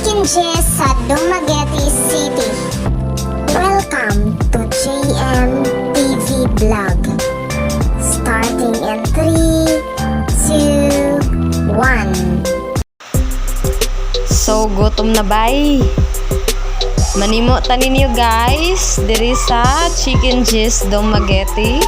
Chicken Jess sa Dumaguete City. Welcome to JM TV Vlog. Starting in 3, 2, 1. So, gutom na bay. Manimo ta ninyo, guys, diri sa Chicken G's Dumaguete.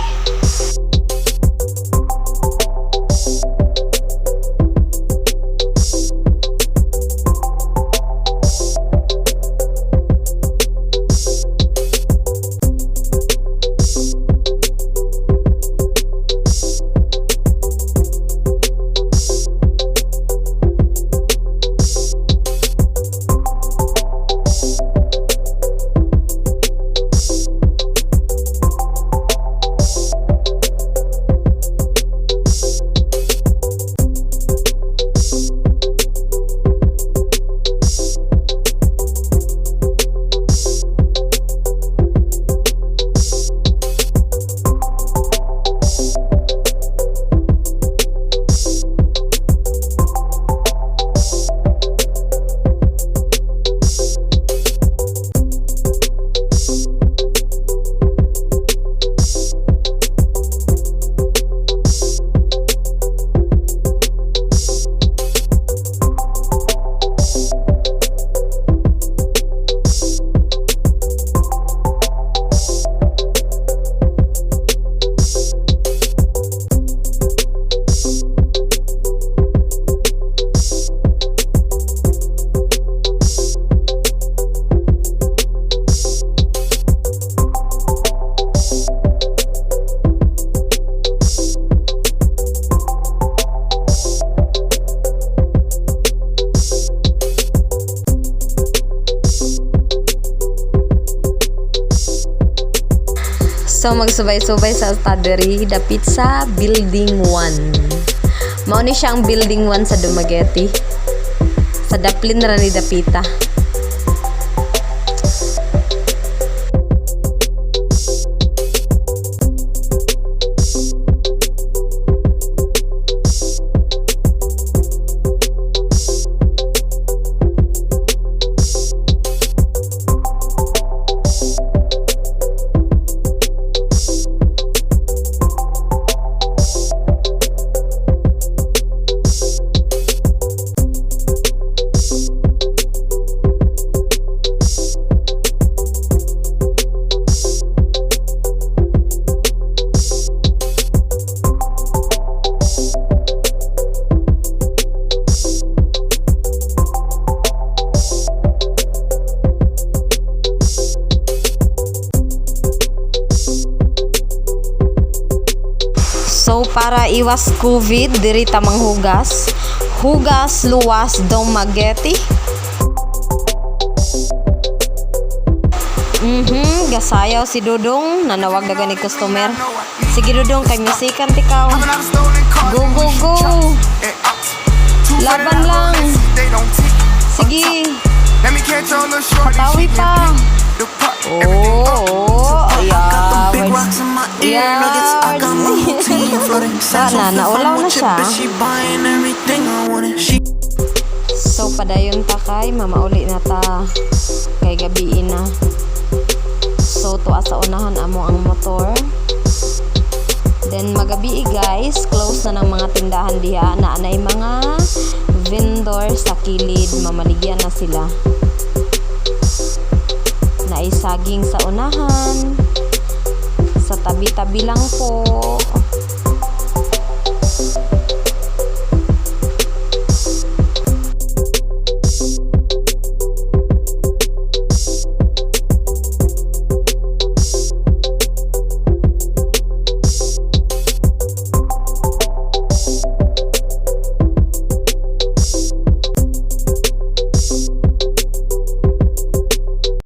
So magsubay-subay sa ta diri dapit sa Building 1. Mao ni siya ang Building 1 sa Dumaguete. Sa daplin ra ni dapita. So para iwas COVID, diri ta manghugas. Hugas Luwas Dumaguete. Gasayaw si Dudong, nanawag na gani customer. Sige Dudong, kay musikan tikaw. Go, go, go. Laban lang. Sige. Patawi pa. Oh, Big ayan. Rocks in my ear nuggets. I got my whole team flooding. Sana, naulaw na siya. She buying everything I wanted. She So padayon ta kay mamauli na ta kay gabi na. So tuwa sa unahan amo ang motor. Then magabi, guys, close na ng mga tindahan diha na anay mga vendor sa kilid, mamaligyan na sila. Naay saging sa unahan. Sa tabi-tabi lang po.